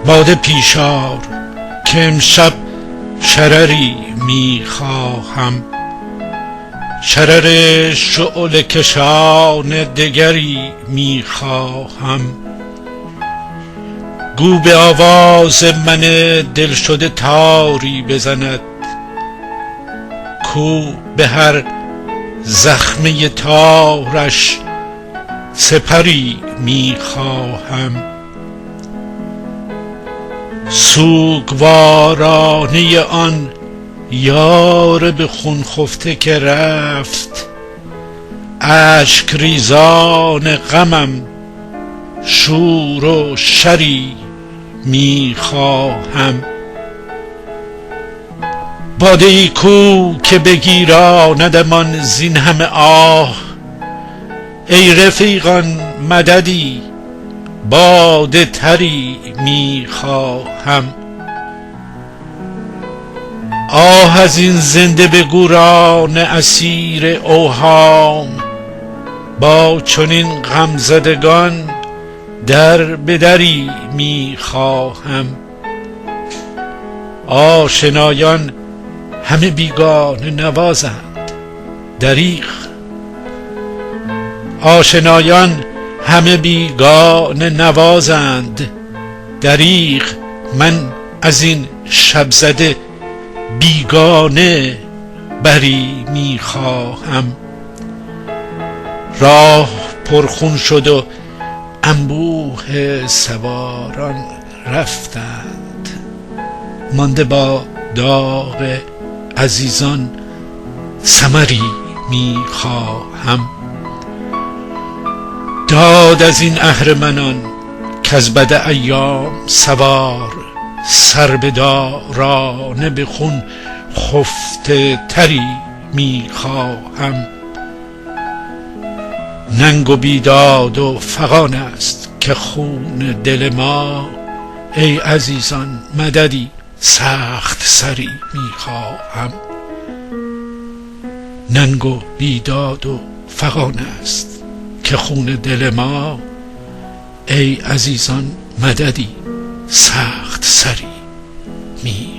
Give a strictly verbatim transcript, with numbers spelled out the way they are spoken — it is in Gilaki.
باده پیشار که امشب شرری می‌خواهم، شرر شعله‌کشان دگری می‌خواهم. گو به آواز من دلشده تاری بزند، کو به هر زخمهٔ تارش سپری می‌خواهم. سوگوارانهٔ آن یار به خون خفته که رفت، اشک‌ریزان غمم شور و شری می‌خواهم. باده‌ای کو که بگیراندمان زین همه آه، ای رفیقان مددی، باده‌تری می‌خواهم. آه از این زنده به گوران اسیر اوهام، با چنین غمزدگان در به دری می‌خواهم. آشنایان همه بیگانه‌نوازند، دریغ. آشنایان همه بیگانه‌نوازند، دریغ. من از این شب‌زده بیگانه بری می‌خواهم. راه پرخون شد و انبوه سواران رفتند، مانده با داغ عزیزان ثمری می‌خواهم. داد از این اهرمنان کز بد ایام سوار، سر به دارانه به خون خفته‌تری می‌خواهم. ننگ و بیداد و فغان است که خون دل ما، ای عزیزان مددی سخت‌سری می‌خواهم. ننگ و بیداد و فغان است که خون دل ما، ای عزیزان مددی سخت‌سری می‌خواهم.